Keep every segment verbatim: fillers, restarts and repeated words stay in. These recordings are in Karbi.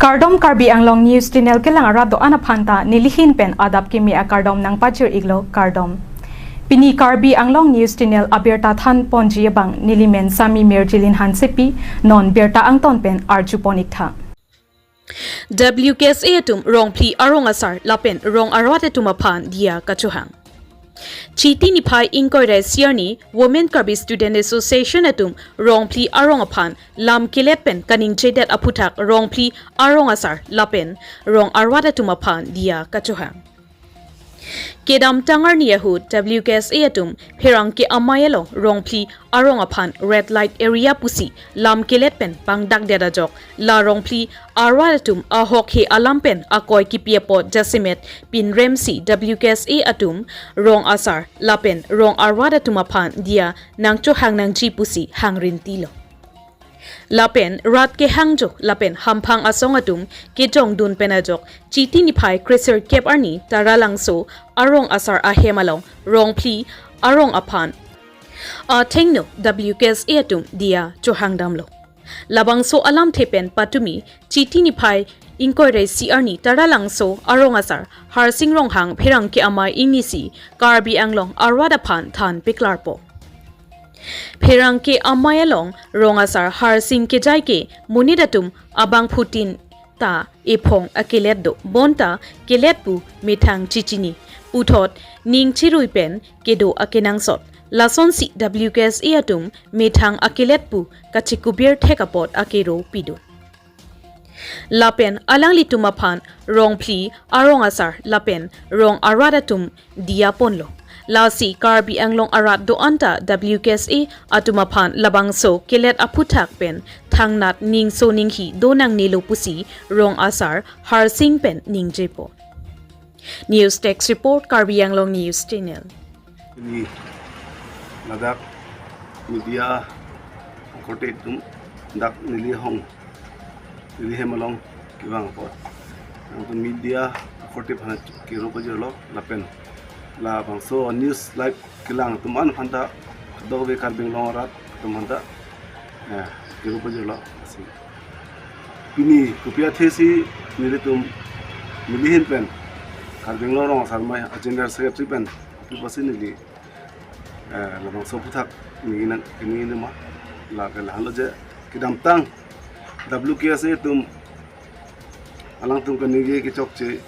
Kardom, Karbi Anglong News Channel kelang arat do-an aphan ta nelihin pen adap kimi akardom nangpachir-iklo, kardom. Pini Karbi Anglong News Channel abirta thanponji abang nelimen Sami Mirjilin Hansepi, non birta angton pen arjupon-iktha. W K S A atum rongphli arong asar lapen rong arat atum aphan diya kachohang. Chiti niphai ingkoi ra isi arni Women Karbi Student Association atum rongphli arong aphan lam kelet pen kaningjedet aphuthak rongphli arong asar lapen rong arat atum aphan diya kachohang. Kedamtang arni ahut W K S A atum pherangke amei along rongphli arong aphan red light area pusi lam kelet pen pangdakdet ajok, la rongphli arat atum ahokhe alam pen akoi kipi apot jasemet pinremsi W K S A atum rong asar lapen rong arat atum aphan diya nangchohang nangji pusi hangrintilo. Lapen rat kehangjo lapen hamphang asong atum kejongdun pen ajok Chiti niphai kresirkep arni Taralangso arong asar ahem along rongphli arong aphan athengno W K S A atum diya chohangdamlo. Labangso alamthe pen patumi Chiti niphai ingkoi ra isi arni Taralangso arong asar Harsing Ronghang pherangke amei ingnisi Karbi Anglong arat aphan than peklarpo. Pherangke amei along rong asar Harsing kejai ke monit atum abangphutin ta ephong akelet do, bonta kelet pu methang chechini, puthot ning cherui pen kedo akenangsot. Lasonsi W K S A atum methang akelet pu kachekubir thek apot akero pidun. Lapen alanglitum aphan rongphli arong asar lapen rong arat atum diyaponlo. Lasi Karbi Anglong arat do-an ta W K S A atum aphan labangso kelet aphuthak pen thangnat ningso ninghi do nangnelo pusi rong asar Harsing pen ningjepo. News Desk Report, Karbi Anglong News Channel. Pini ladak media akorte atum dak neli ahong, neli hem along kevang apot, nangtum media akorte aphan kero pajirlo lapen labangso news live kelang atum an aphan ta, kadokave Karbi Anglong arat atum aphan ta, eh, kero pajirlo. Lasi pini kopi athe si nelitum nelihin pen Karbi Anglong Rong Asar Amei a-General Secretary pen kopi pusi neli, eh, labangso aphuthak neli nang, neli nima, la ke lahenlo je kedamtang W K S A atum alangtum kaningje kechokche,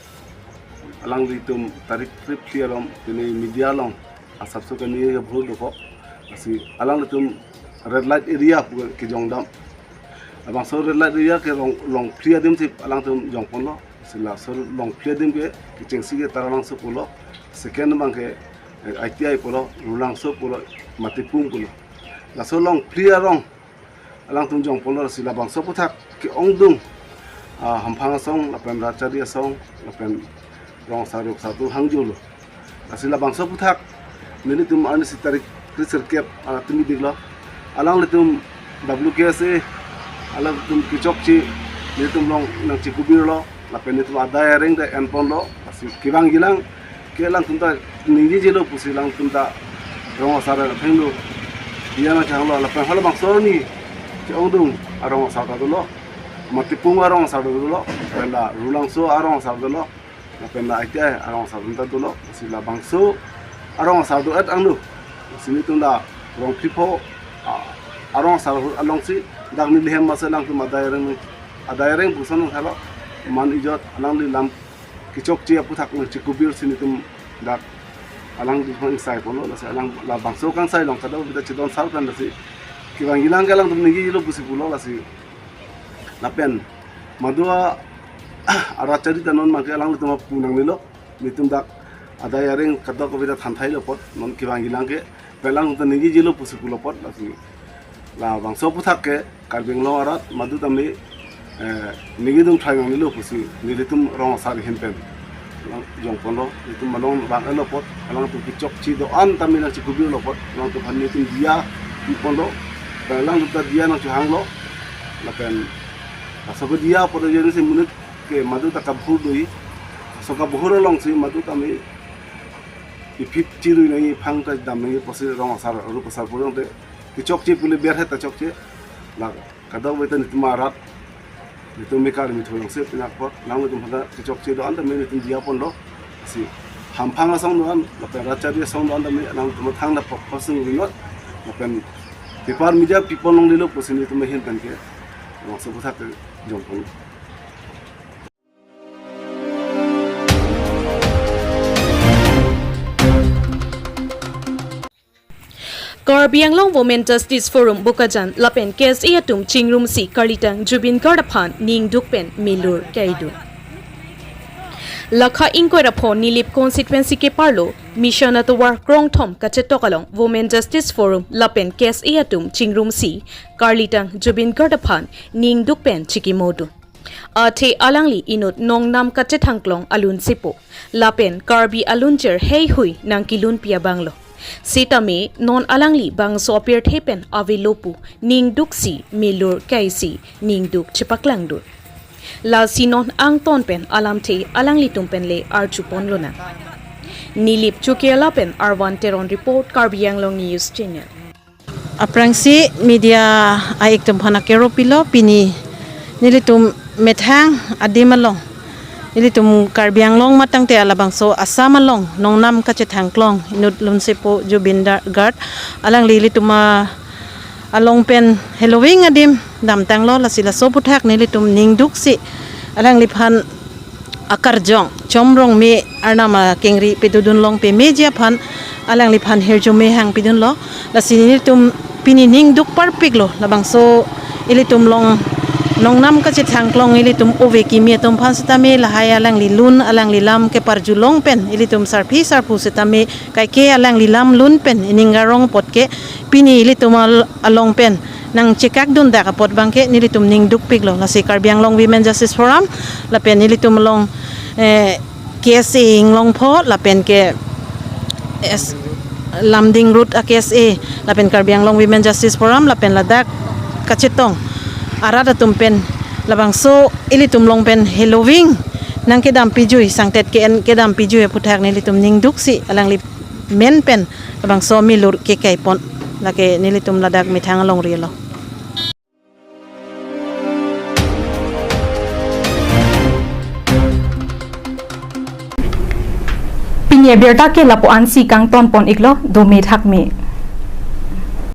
alanglitum tarik phli along pini media along asapso kaningje ke bhur dokok. Lasi alanglitum red light area pu kejongdam. Labangso red light area ke rong, rongphli adim si alangtum jongponlo. Lasi laso rongphli adim ke kechengsi ke Taralangso pulo, second abang ke, eh, I T I pulo, Rulangso pulo, Matipung pulo. Laso rongphli arong alangtum jongponlo, lasi labangso aphuthak ke-ongdung, ah, hamphang asong lapen rachari asong lapen rong asar ruk asar atum hangjolo. Lasi labangso aphuthak nelitum arnisi tarik kresirkep, ah, tumi diklo. Alanglitum W K S A, alanglitum kechokche nelitum along nangchekubirlo lapen nelitum adai areng ta enponlo. Lasi kevangjilang ke alangtum ta ningjejelo pusi alangtum ta rong asar athengno diya nangchehanglo lapen halabangso arni ke-ongdung arong asar ta dolo, Matipung arong asar ta dolo, lapen la Rulangso arong asar dolo, lapen la I T I arong asar ta dolo. Lasi labangso arong asar do-et angno, lasi nelitum la rongphli pho, ah, arong asar ahut alongsi dak neli hem masa alangtum adai areng, adai areng puson halo, man ijot alangli lam kechokche aphuthak nangchekubirsi nelitum dak alanglitum ingsai ponlo, lasi alang labangso kangsai along kadokave ta chedon sar pen lasi kevangjilang ke alangtum ningjejelo pusi pulo. Lasi lapen madu a, arachari ta non abang ke alanglitum apu nangnelo, nelitum dak adai areng kadokave ta thanthailo apot, non kevangjilang ke pen alangtum ta ningjejelo pusi pulo apot. Lasi labangso aphuthak ke Karbi Anglong arat madu tame, eh, ningjedun thai nangnelo pusi nelitum rong asar ahin pen jongponlo. Nelitum malom abang elo apot, alangtum kechokche do-an tame nangchekubirlo apot, alangtum aphan nelitum diya piponlo, pen alangtum ta diya nangchehanglo. Lapen laso ke diya apot ajoine si monit ke madu ta kabhur do-i, laso kabhur alongsi madu tame iphit chirui nangji, phang ta dam nangji pusi rong asar, ruk asar purong te kechokche pule berhet ta chokche. La kadokave ta nelitum arat Nelitum mekar mithu langse pinak apot nangtum pada kechokche do-an tame nelitum diya ponlo. Si hamphang asong do-an lapen rachari asong do-an tame nangtum thangta pok pasung ringot. Lapen paper media people longlelo pusi nelitum ahin pen ke langse aphuthak jongpon. Karbi Anglong Women Justice Forum Bokajan lapen K S A atum chingrumsi karlitang Zubeen Garg aphan ningduk pen milur kaidun. Lakha ingkoi ra pho Nilip constituency keparlo Mission atovar krongthom kachetok along Women Justice Forum lapen K S A atum chingrumsi karlitang Zubeen Garg aphan ningduk pen chikimodun. Athe alangli inut nongnam kachethangklong alunsepo lapen Karbi alunjir heihui nangkelunpi abanglo. Sitame non alangli bangso apirthe pen avelo pu ningduksi milur kaisi ningduk chepaklangdun. Lasi non angton pen alamthe alanglitum pen le arjuponlonang. Nilip Chukiala pen Arvan Teron report, Karbi Anglong News Channel. Aphrangsi media a-ik atum aphan akero pilo, pini nelitum methang adim along, nelitum Karbi Anglong matangte labangso Assam along nongnam kachethangklong inut lunsepo Zubeen Dar-, Garg alangli ilitum a-, along pen heloving adim damtanglo, lasi laso aphuthak nelitum ningduksi alangliphan akarjong Chom Rongme arnam akengri pedodun long pemeji aphan alangliphan hirjume hang pidunlo. Lasi nelitum pini ningduk parpiklo, labangso ilitum along nongnam kachethangklong ilitum ove kimi atum aphan sitame lahai alangli lun alangli lam keparjulong pen ilitum sarpi sarpo sitame kaike alangli lam lun pen ining arong apot ke pini ilitum al-, along pen nangchekakdundak apot abangke nelitum ningdukpiklo. Lasi Karbi Anglong Women Justice Forum lapen nelitum along, eh, K S A Inglongpho lapen ke S-, Lumding Road a-K S A lapen Karbi Anglong Women Justice Forum lapen ladak kachetong arat atum pen labangso ilitum along pen heloving nangkedam pijui, sangtet ke-en kedam pijui aphuthak nelitum ningduksi alangli men pen labangso milur kekaipon, lake nelitum ladak methang alongri lo. Pini abirta ke lapu-ansi kangtonpon-iklo, dome thakme.